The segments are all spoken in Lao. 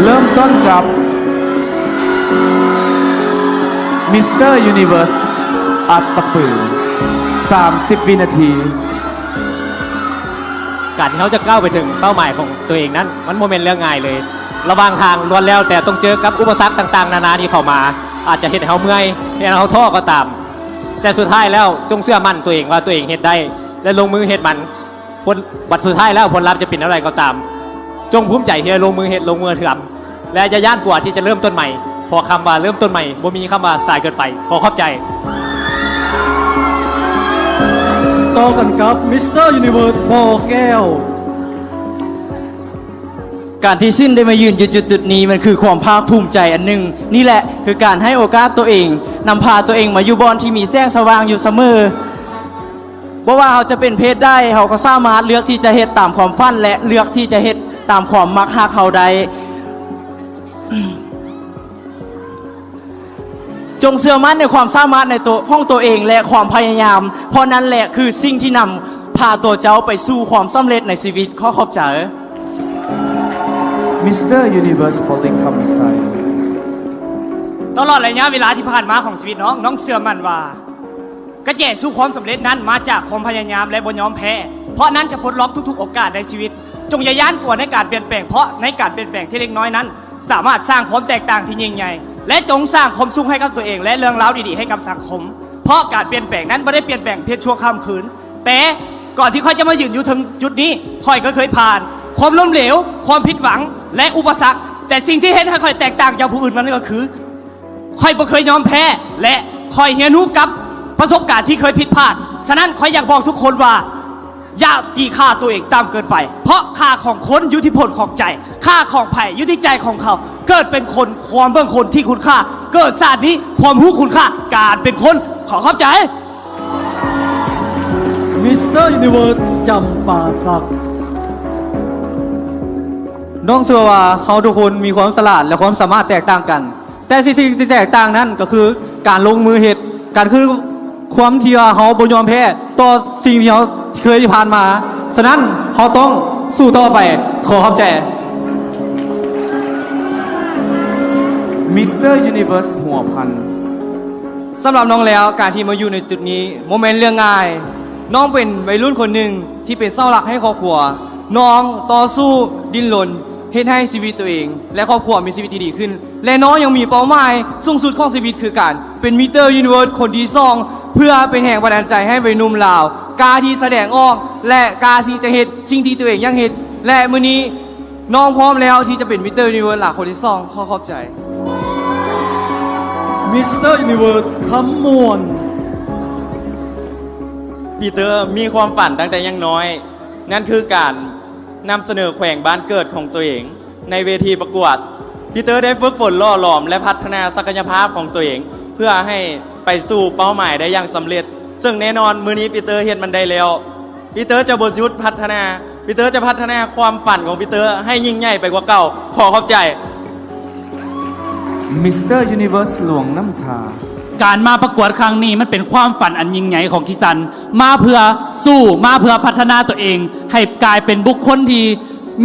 ເລີ່ມຕົ້ນກັບ ມິສເຕີ ຢູນິເວີສ ອັດຕະປື ສາມສິບວິນາທີ. ການທີ່ເຮົາຈະກ້າວໄປເຖິງເປົ້າໝາຍຂອງຕົວເອງນັ້ນ ມັນບໍ່ແມ່ນເລື່ອງງ່າຍເລີຍ. ລະຫວ່າງທາງລ້ວນແລ້ວແຕ່ຕ້ອງເຈີກັບອຸປະສັກຕ່າງໆນານາທີ່ເຂົ້າມາ, ອາດຈະເຮັດໃຫ້ເຮົາເມື່ອຍ, ເຮັດໃຫ້ເຮົາທໍ້ກໍຕາມ, ແຕ່ສຸດທ້າຍແລ້ວ ຈົ່ງເຊື່ອໝັ້ນຕົວເອງວ່າຕົວເອງເຮັດໄດ້ ແລະ ລົງມືເຮັດມັນ. ຜົນ ບັດສຸດທ້າຍແລ້ວ ຜົນລັບຈະເປັນແນວໃດກໍຕາມ, ຈົ່ງພູມໃຈທີ່ໄດ້ລົງມືເຮັດ, ລົງມືເຮັດເທື່ອ ແລະ ຢ່າຢ້ານກົວທີ່ຈະເລີ່ມຕົ້ນໃໝ່, ເພາະຄຳວ່າເລີ່ມຕົ້ນໃໝ່ ບໍ່ມີຄຳວ່າສາຍເກີນໄປ. ຂໍຂອບໃຈ. ຕໍ່ກັນກັບ ມິສເຕີ ຢູນິເວີສ ບໍ່ແກ້ວ. ການທີ່ຊິນໄດ້ມາຢືນຢູ່ຈຸດໆນີ້ ມັນຄືຄວາມພາກພູມໃຈອັນໜຶ່ງ. ນີ້ແຫຼະຄືການໃຫ້ໂອກາດຕົວເອງ, ນຳພາຕົວເອງມາຢູ່ບ່ອນທີ່ມີແສງສະຫວ່າງຢູ່ສະເໝີ. ບໍ່ວ່າເຮົາຈະເປັນເພດໃດ, ເຮົາກໍສາມາດເລືອກທີ່ຈະເຮັດຕາມຄວາມຝັນ ແລະ ເລືອກທີ່ຈະເຮັດຕາມຄວາມມັກຮັກເຮົາໄດ້. ຈົ່ງເຊື່ອໝັ້ນໃນຄວາມສາມາດໃນໂຕ ຂອງໂຕເອງ ແລະ ຄວາມພະຍາຍາມ, ເພາະນັ້ນແຫຼະຄືສິ່ງທີ່ນຳພາໂຕເຈົ້າໄປສູ່ຄວາມສຳເລັດໃນຊີວິດ. ຂໍຂອບໃຈ. ມິສເຕີ ຢູນິເວີສ ບໍລິຄຳໄຊ. ຕະຫຼອດໄລຍະເວລາທີ່ຜ່ານມາຂອງຊີວິດນ້ອງ, ນ້ອງເຊື່ອໝັ້ນວ່າ ກະແຈສູ່ຄວາມສຳເລັດນັ້ນມາຈາກຄວາມພະຍາຍາມ ແລະ ບໍ່ຍອມແພ້. ເພາະນັ້ນຈະປົດລັອກທຸກໆໂອກາດໃນຊີວິດ. ຈົ່ງຢ່າຢ້ານກົວໃນການປ່ຽນແປງ, ເພາະໃນການປ່ຽນແປງທີ່ເລັກນ້ອຍນັ້ນ ສາມາດສ້າງຄວາມແຕກຕ່າງທີ່ຍິ່ງໃຫຍ່ ແລະ ຈົ່ງສ້າງຄວາມສຸກໃຫ້ກັບຕົວເອງ ແລະ ເລື່ອງລາວດີໆໃຫ້ກັບສັງຄົມ. ເພາະການປ່ຽນແປງນັ້ນບໍ່ໄດ້ປ່ຽນແປງພຽງຊົ່ວຄ່ຳຄືນ, ແຕ່ກ່ອນທີ່ຂ້ອຍຈະມາຢືນຢູ່ເທິງຈຸດນີ້, ຂ້ອຍກໍເຄີຍຜ່ານຄວາມລົ້ມເຫຼວ, ຄວາມຜິດຫວັງ ແລະ ອຸປະສັກ. ແຕ່ສິ່ງທີ່ເຮັດໃຫ້ຂ້ອຍແຕກຕ່າງຈາກຜູ້ອື່ນນັ້ນກໍຄື ຂ້ອຍບໍ່ເຄີຍຍອມແພ້ ແລະ ຂ້ອຍຮຽນຮູ້ກັບປະສົບການທີ່ເຄີຍຜິດພາດ. ສະນັ້ນ ຂ້ອຍຢາກບອກທຸກຄົນວ່າ ຢ່າຕີຄ່າຕົວເອງຕ່ຳເກີນໄປ, ເພາະຄ່າຂອງຄົນຢູ່ທີ່ຜົນຂອງໃຈ, ຄ່າຂອງໃຜຢູ່ທີ່ໃຈຂອງເຂົາ. ເກີດເປັນຄົນ, ຄວາມເບິ່ງຄົນທີ່ຄຸນຄ່າ, ເກີດຊາດນີ້ຄວາມຮູ້ຄຸນຄ່າການເປັນຄົນ. ຂໍຂອບໃຈ. ມິສເຕີ ຢູນິເວີສ ຈຳປາສັກ. ນ້ອງເຊື່ອວ່າເຮົາທຸກຄົນມີຄວາມສະຫຼາດ ແລະ ຄວາມສາມາດແຕກຕ່າງກັນ. ແຕ່ສິ່ງທີ່ແຕກຕ່າງນັ້ນກໍຄືການລົງມືເຮັດ, ການຄືຄວາມທີ່ວ່າເຮົາບໍ່ຍອມແພ້ຕໍ່ສິ່ງທີ່ເຮົາເຄີຍຜ່ານມາ. ສະນັ້ນເຮົາຕ້ອງສູ້ຕໍ່ໄປ. ຂໍຂອບໃຈ. ມິສເຕີ ຢູນິເວີສ ຫົວພັນ. ສຳລັບນ້ອງແລ້ວ, ການທີ່ມາຢູ່ໃນຈຸດນີ້ບໍ່ແມ່ນເລື່ອງງ່າຍ. ນ້ອງເປັນໄວລຸ້ນຄົນໜຶ່ງທີ່ເປັນເສົາຫຼັກໃຫ້ຄອບຄົວ. ນ້ອງຕໍ່ສູ້, ດີ້ນລົນ, ເຮັດໃຫ້ຊີວິດຕົວເອງ ແລະ ຄອບຄົວມີຊີວິດທີ່ດີຂຶ້ນ. ແລະ ນ້ອງຍັງມີເປົ້າໝາຍສູງສຸດຂອງຊີວິດ ຄືການເປັນ Mister Universe ຄົນທີສອງ ເພື່ອເປັນແຮງບັນດານໃຈໃຫ້ໄວໜຸ່ມລາວ ກ້າທີ່ສະແດງອອກ ແລະ ກ້າທີ່ຈະເຮັດສິ່ງທີ່ຕົວເອງຢາກເຮັດ. ແລະ ມື້ນີ້ນ້ອງພ້ອມແລ້ວທີ່ຈະເປັນ Mister Universe ລາວຄົນທີສອງ. ຂໍຂອບໃຈ. Mister Universe ຄຳມ່ວນ. ປີເຕີມີຄວາມຝັນຕັ້ງແຕ່ຍັງນ້ອຍ, ນັ້ນຄືການນຳສະເໜີແຂວງບ້ານເກີດຂອງຕົວເອງ ໃນເວທີປະກວດ. ປີເຕີໄດ້ຝຶກຝົນຫຼໍ່ຫຼອມ ແລະ ພັດທະນາສັກກະຍະພາບຂອງຕົວເອງ ເພື່ອໃຫ້ໄປສູ່ເປົ້າໝາຍໄດ້ຢ່າງສຳເລັດ, ເຊິ່ງແນ່ນອນມື້ນີ້ປີເຕີເຮັດມັນໄດ້ແລ້ວ. ປີເຕີຈະບໍ່ຢຸດພັດທະນາ, ປີເຕີຈະພັດທະນາຄວາມຝັນຂອງປີເຕີໃຫ້ຍິ່ງໃຫຍ່ໄປກວ່າເກົ່າ. ຂໍຂອບໃຈ. Mister Universe ຫຼວງນ້ຳທາ. ການມາປະກວດຄັ້ງນີ້ ມັນເປັນຄວາມຝັນອັນຍິ່ງໃຫຍ່ຂອງຄີຊັນ, ມາເພື່ອສູ້, ມາເພື່ອພັດທະນາຕົວເອງໃຫ້ກາຍເປັນບຸກຄົນທີ່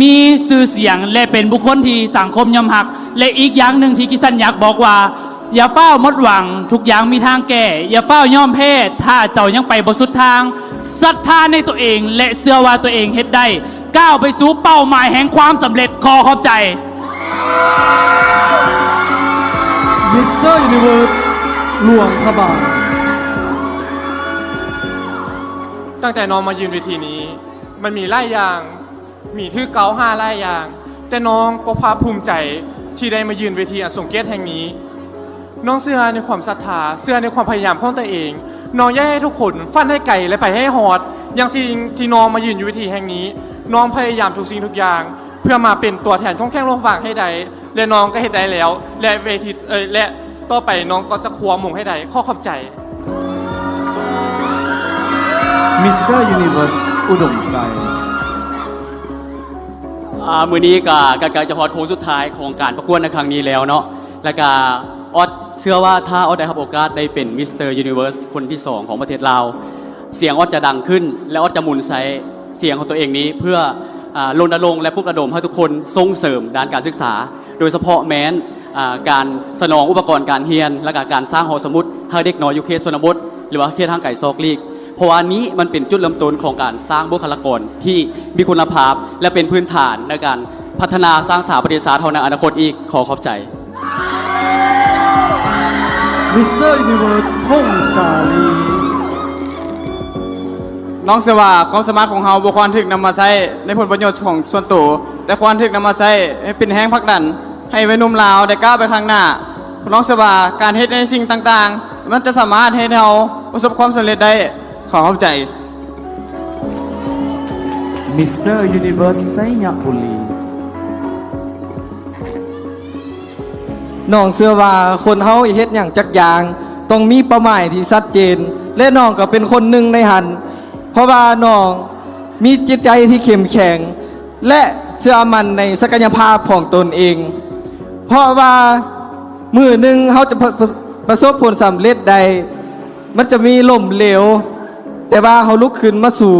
ມີຊື່ສຽງ ແລະ ເປັນບຸກຄົນທີ່ສັງຄົມຍອມຮັກ. ແລະ ອີກຢ່າງໜຶ່ງທີ່ຄີຊັນຢາກບອກວ່າ ຢ່າຟ້າວໝົດຫວັງ, ທຸກຢ່າງມີທາງແກ້. ຢ່າຟ້າວຍອມແພ້ ຖ້າເຈົ້າຍັງໄປບໍ່ສຸດທາງ. ສັດທາໃນຕົວເອງ ແລະ ເຊື່ອວ່າຕົວເອງເຮັດໄດ້. ກ້າວໄປສູ່ເປົ້າໝາຍແຫ່ງຄວາມສຳເລັດ. ຂໍຂອບໃຈ. Mister Universe ຫຼວງພະບາງ. ຕັ້ງແຕ່ນ້ອງມາຢືນເວທີນີ້ ມັນມີຫຼາຍຢ່າງ ມີຖືກກ່າວຫາຫຼາຍຢ່າງ, ແຕ່ນ້ອງກໍພາກພູມໃຈທີ່ໄດ້ມາຢືນເວທີອັນຊົງກຽດແຫ່ງນີ້. ນ້ອງເຊື່ອໃນຄວາມສັດທາ, ເຊື່ອໃນຄວາມພະຍາຍາມຂອງຕົວເອງ. ນ້ອງຢາກໃຫ້ທຸກຄົນຝັນໃຫ້ໄກ ແລະ ໄປໃຫ້ຮອດ. ຢ່າງສິ່ງທີ່ນ້ອງມາຢືນຢູ່ເວທີແຫ່ງນີ້, ນ້ອງພະຍາຍາມທຸກສິ່ງທຸກຢ່າງ ເພື່ອມາເປັນຕົວແທນຂອງແຂວງຫຼວງພະບາງໃຫ້ໄດ້. ແລະ ນ້ອງກໍເຮັດໄດ້ແລ້ວ ແລະ ເວທີ ເອີ ແລະ ຕໍ່ໄປນ້ອງກໍຈະຄວ້າມົງໃຫ້ໄດ້. ຂໍຂອບໃຈ. Mister Universe ອຸດົມໄຊ. ອາ ມື້ນີ້ກໍໃກ້ໆຈະຮອດໂຄ້ງສຸດທ້າຍຂອງການປະກວດໃນຄັ້ງນີ້ແລ້ວເນາະ ແລ້ວກໍອອດເຊື່ອວ່າຖ້າອອດໄດ້ຮັບໂອກາດໄດ້ເປັນ Mister Universe ຄົນທີສອງຂອງປະເທດລາວ, ສຽງອອດຈະດັງຂຶ້ນ ແລະ ອອດຈະໝູນໃຊ້ສຽງຂອງຕົວເອງນີ້ເພື່ອ ອາ ລົນນະລົງ ແລະ ປຸກລະດົມໃຫ້ທຸກຄົນສົ່ງເສີມດ້ານການສຶກສາ. ໂດຍສະເພາະແມ່ນ ອາ ການສະໜອງອຸປະກອນການຮຽນ ແລະກະການສ້າງຫໍສະໝຸດໃຫ້ເດັກນ້ອຍຢູ່ເຂດຊົນນະບົດ ຫຼືວ່າເຂດຫ່າງໄກສອກຫຼີກ ເພາະວ່ານີ້ມັນເປັນຈຸດເລີ່ມຕົ້ນຂອງການສ້າງບຸກຄະລາກອນທີ່ມີຄຸນນະພາບ ແລະເປັນພື້ນຖານໃນການພັດທະນາສ້າງສາປະເທດຊາດເຮົາໃນອະນາຄົດອີກ. ຂໍຂອບໃຈ. ມິສເຕີ Universe ພົງສາລີ. ນ້ອງເຊື່ອວ່າຄວາມສາມາດຂອງເຮົາບໍ່ຄວນຖືກນຳມາໃຊ້ໃນຜົນປະໂຫຍດຂອງສ່ວນໂຕ, ແຕ່ຄວນຖືກນຳມາໃຊ້ໃຫ້ເປັນແຮງຜັກດັນໃຫ້ໄວໜຸ່ມລາວໄດ້ກ້າວໄປຂ້າງໜ້າ. ນ້ອງເຊື່ອວ່າການເຮັດໃນສິ່ງຕ່າງໆ ມັນຈະສາມາດເຮັດໃຫ້ເຮົາປະສົບຄວາມສຳເລັດໄດ້. ຂໍຂອບໃຈ. ມິສເຕີ Universe ໄຊຍະບູລີ. ນ້ອງເຊື່ອວ່າຄົນເຮົາເຮັດຫຍັງຈັກຢ່າງ ຕ້ອງມີເປົ້າໝາຍທີ່ຊັດເຈນ ແລະ ນ້ອງກໍເປັນຄົນໜຶ່ງໃນຫັ້ນ ເພາະວ່ານ້ອງມີຈິດໃຈທີ່ເຂັ້ມແຂງ ແລະ ເຊື່ອໝັ້ນໃນສັກກະຍະພາບຂອງຕົນເອງ ເພາະວ່າມື້ໜຶ່ງເຮົາຈະປະ ປະ ປະສົບຜົນສຳເລັດໄດ້ ມັນຈະມີລົ້ມເຫຼວ ແຕ່ວ່າເຮົາລຸກຂຶ້ນມາສູ້.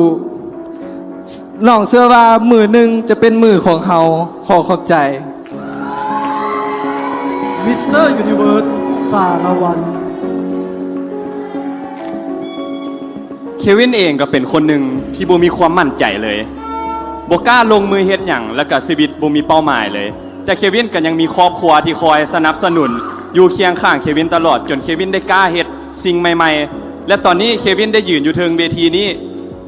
ນ້ອງເຊື່ອວ່າມື້ໜຶ່ງຈະເປັນມື້ຂອງເຮົາ. ຂໍຂອບໃຈ. ມິສເຕີ Universe ສາລະວັນ. ເຄວິນເອງກໍເປັນຄົນໜຶ່ງທີ່ບໍ່ມີຄວາມໝັ້ນໃຈເລີຍ, ບໍ່ກ້າລົງມືເຮັດຫຍັງ ແລະກະຊີວິດບໍ່ມີເປົ້າໝາຍເລີຍ. ແຕ່ເຄວິນກໍຍັງມີຄອບຄົວທີ່ຄອຍສະໜັບສະໜູນຢູ່ຄຽງຂ້າງເຄວິນຕະຫຼອດ, ຈົນເຄວິນໄດ້ກ້າເຮັດສິ່ງໃໝ່ໆ ແລະ ຕອນນີ້ເຄວິນໄດ້ຢືນຢູ່ເທິງເວທີນີ້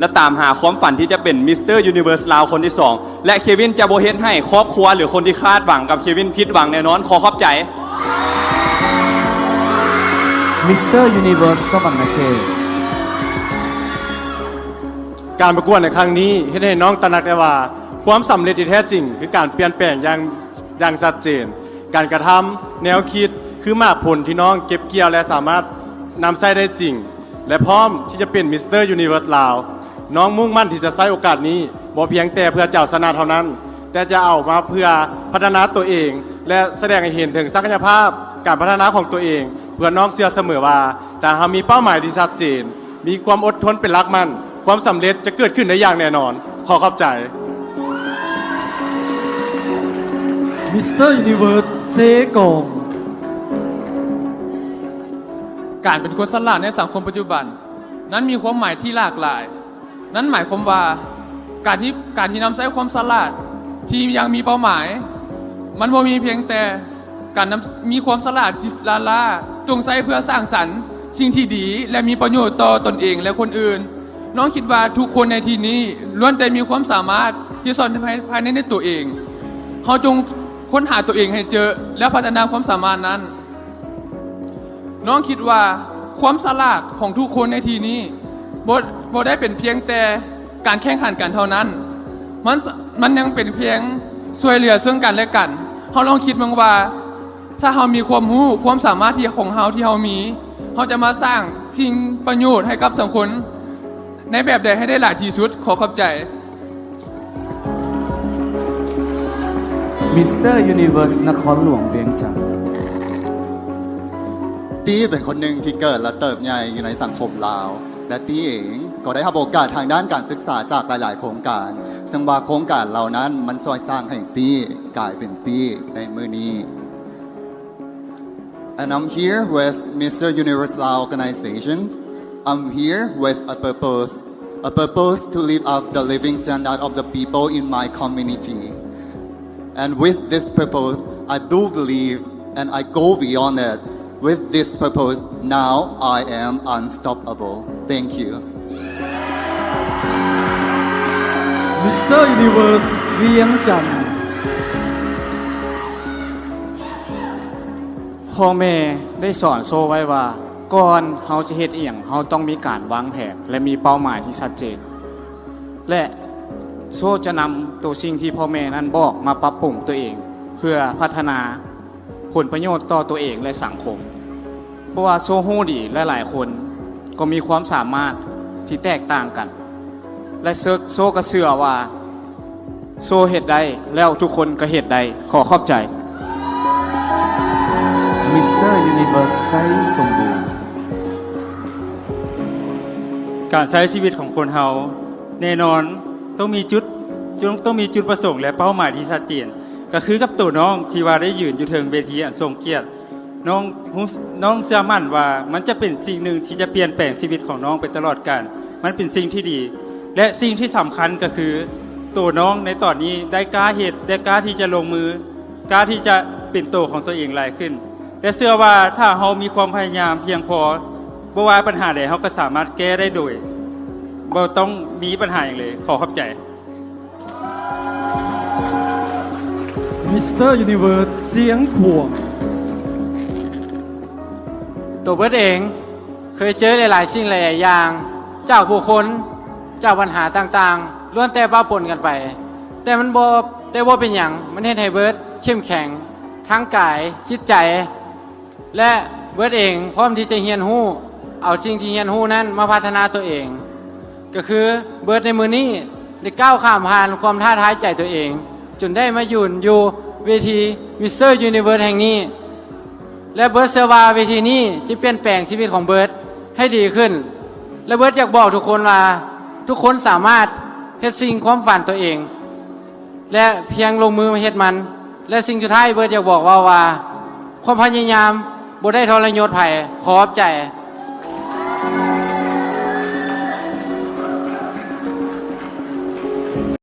ແລະ ຕາມຫາຄວາມຝັນທີ່ຈະເປັນມິສເຕີ Universe ລາວຄົນທີສອງ ແລະ ເຄວິນຈະບໍ່ເຮັດໃຫ້ຄອບຄົວ ຫຼື ຄົນທີ່ຄາດຫວັງກັບເຄວິນຜິດຫວັງແນ່ນອນ. ຂໍຂອບໃຈ. ມິສເຕີ Universe ສະຫວັນນະເຂດ. ການປະກວດໃນຄັ້ງນີ້ເຮັດໃຫ້ນ້ອງຕະໜັກໄດ້ວ່າ ຄວາມສຳເລັດທີ່ແທ້ຈິງຄືການປ່ຽນແປງຢ່າງ ຢ່າງຊັດເຈນ. ການກະທຳ, ແນວຄິດ ຄືໝາກຜົນທີ່ນ້ອງເກັບກ່ຽວ ແລະ ສາມາດນຳໃຊ້ໄດ້ຈິງ ແລະ ພ້ອມທີ່ຈະເປັນມິສເຕີ Universe ລາວ. ນ້ອງມຸ່ງໝັ້ນທີ່ຈະໃຊ້ໂອກາດນີ້ ບໍ່ພຽງແຕ່ເພື່ອຈະເອົາຊະນະເທົ່ານັ້ນ, ແຕ່ຈະເອົາມາເພື່ອພັດທະນາຕົວເອງ ແລະ ສະແດງໃຫ້ເຫັນເຖິງສັກກະຍະພາບການພັດທະນາຂອງຕົວເອງ, ເພື່ອນ້ອງເຊື່ອສະເໝີວ່າ ຖ້າເຮົາມີເປົ້າໝາຍທີ່ຊັດເຈນ, ມີຄວາມອົດທົນເປັນຫຼັກໝັ້ນ, ຄວາມສຳເລັດຈະເກີດຂຶ້ນໄດ້ຢ່າງແນ່ນອນ. ຂໍຂອບໃຈ. ມິສເຕີ Universe ເຊກອງ. ການເປັນຄົນສະຫຼາດໃນສັງຄົມປັດຈຸບັນ ນັ້ນມີຄວາມໝາຍທີ່ຫຼາກຫຼາຍ. ນັ້ນໝາຍຄວາມວ່າ ການທີ່ ການທີ່ນຳໃຊ້ຄວາມສະຫຼາດທີ່ຢ່າງມີເປົ້າໝາຍ ມັນບໍ່ມີພຽງແຕ່ ການນຳ ມີຄວາມສະຫຼາດທີ່ລ້າໆ, ຈົ່ງໃຊ້ເພື່ອສ້າງສັນສິ່ງທີ່ດີ ແລະ ມີປະໂຫຍດຕໍ່ຕົນເອງ ແລະ ຄົນອື່ນ. ນ້ອງຄິດວ່າທຸກຄົນໃນທີ່ນີ້ລ້ວນແຕ່ມີຄວາມສາມາດທີ່ສ້ອນພາຍ ພາຍໃນ ໃນຕົວເອງ. ເຮົາຈົ່ງຄົ້ນຫາຕົວເອງໃຫ້ເຈີ ແລ້ວພັດທະນາຄວາມສາມາດນັ້ນ. ນ້ອງຄິດວ່າຄວາມສະຫຼາດຂອງທຸກຄົນໃນທີ່ນີ້ ບໍ່ ບໍ່ໄດ້ເປັນພຽງແຕ່ການແຂ່ງຂັນກັນເທົ່ານັ້ນ, ມັນ ມັນຍັງເປັນພຽງຊ່ວຍເຫຼືອເຊິ່ງກັນແລະກັນ. ເຮົາລອງຄິດເບິ່ງວ່າ ຖ້າເຮົາມີຄວາມຮູ້, ຄວາມສາມາດທີ່ ຂອງເຮົາທີ່ເຮົາມີ, ເຮົາຈະມາສ້າງສິ່ງປະໂຫຍດໃຫ້ກັບສັງຄົມໃນແບບໃດໃຫ້ໄດ້ຫຼາຍທີ່ສຸດ? ຂໍຂອບໃຈ. ມິສເຕີ Universe ນະຄອນຫຼວງວຽງຈັນ. ຕີເປັນຄົນໜຶ່ງທີ່ເກີດ ແລະ ເຕີບໃຫຍ່ຢູ່ໃນສັງຄົມລາວ ແລະ ຕີເອງກໍໄດ້ຮັບໂອກາດທາງດ້ານການສຶກສາຈາກຫຼາຍໆໂຄງການ, ເຊິ່ງວ່າໂຄງການເຫຼົ່ານັ້ນມັນຊ່ວຍສ້າງໃຫ້ຕີກາຍເປັນຕີໃນມື້ນີ້. And I'm here with Mister Universe Lao organizations. I'm here with a purpose, a purpose to lift up the living standard of the people in my community. And with this purpose, I do believe and I go beyond it. With this purpose, now I am unstoppable. Thank you. Mister Universe ວຽງຈັນ. ພໍ່ແມ່ໄດ້ສອນໂຊໄວ້ວ່າ ກ່ອນເຮົາຈະເຮັດອີ່ຫຍັງ ເຮົາຕ້ອງມີການວາງແຜນ ແລະ ມີເປົ້າໝາຍທີ່ຊັດເຈນ ແລະ ໂຊຈະນຳໂຕສິ່ງທີ່ພໍ່ແມ່ນັ້ນບອກມາປັບປຸງຕົວເອງ ເພື່ອພັດທະນາຜົນປະໂຫຍດຕໍ່ຕົວເອງ ແລະ ສັງຄົມ. ເພາະວ່າໂຊຮູ້ດີ ຫຼາຍໆຄົນກໍມີຄວາມສາມາດທີ່ແຕກຕ່າງກັນ ແລະ ເຊີກ ໂຊກໍເຊື່ອວ່າໂຊເຮັດໄດ້ ແລ້ວທຸກຄົນກໍເຮັດໄດ້. ຂໍຂອບໃຈ. Mister Universe ໄຊສົມບູນ. ການໃຊ້ຊີວິດຂອງຄົນເຮົາ ແນ່ນອນຕ້ອງມີຈຸດ ຕ້ອງ ຕ້ອງມີຈຸດປະສົງ ແລະ ເປົ້າໝາຍທີ່ຊັດເຈນ. ກໍຄືກັບໂຕນ້ອງທີ່ວ່າໄດ້ຢືນຢູ່ເທິງເວທີອັນຊົງກຽດ. ນ້ອງຮູ້ ນ້ອງເຊື່ອໝັ້ນວ່າມັນຈະເປັນສິ່ງໜຶ່ງທີ່ຈະປ່ຽນແປງຊີວິດຂອງນ້ອງໄປຕະຫຼອດການ. ມັນເປັນສິ່ງທີ່ດີ ແລະ ສິ່ງທີ່ສຳຄັນກໍຄື ໂຕນ້ອງໃນຕອນນີ້ໄດ້ກ້າເຮັດ ແລະ ກ້າທີ່ຈະລົງມື ກ້າທີ່ຈະເປັນໂຕຂອງຕົວເອງຫຼາຍຂຶ້ນ. ແລະ ເຊື່ອວ່າຖ້າເຮົາມີຄວາມພະຍາຍາມພຽງພໍ, ບໍ່ວ່າປັນຫາໃດ ເຮົາກໍສາມາດແກ້ໄດ້ໂດຍບໍ່ຕ້ອງມີປັນຫາຫຍັງເລີຍ. ຂໍຂອບໃຈ. Mister Universe ສຽງຂວາງ. ໂຕເບິດເອງເຄີຍເຈີຫຼາຍໆສິ່ງຫຼາຍໆຢ່າງ ຈາກຜູ້ຄົນ ຈາກບັນຫາຕ່າງໆ ລ້ວນແຕ່ປະປົນກັນໄປ ແຕ່ມັນບໍ່ ແຕ່ບໍ່ເປັນຫຍັງ ມັນເຮັດໃຫ້ເບິດເຂັ້ມແຂງທາງກາຍ ຈິດໃຈ ແລະ ເບິດເອງພ້ອມທີ່ຈະຮຽນຮູ້ ເອົາສິ່ງທີ່ຮຽນຮູ້ນັ້ນມາພັດທະນາຕົວເອງ. ກໍຄືເບິດໃນມື້ນີ້ໄດ້ກ້າວຂ້າມຜ່ານຄວາມທ້າທາຍໃຈຕົວເອງ ຈົນໄດ້ມາຢືນຢູ່ເວທີ Mister Universe ແຫ່ງນີ້ ແລະ ເບິດເຊື່ອວ່າເວທີນີ້ຈະປ່ຽນແປງຊີວິດຂອງເບິດໃຫ້ດີຂຶ້ນ ແລະ ເບິດຢາກບອກທຸກຄົນວ່າ ທຸກຄົນສາມາດເຮັດສິ່ງຄວາມຝັນຕົວເອງ ແລະ ພຽງລົງມືເຮັດມັນ. ແລະ ສິ່ງສຸດທ້າຍເບິດຢາກບອກເວົ້າວ່າ ຄວາມພະຍາຍາມບໍ່ໄດ້ທໍລະຍົດໃຜ. ຂອບໃຈ.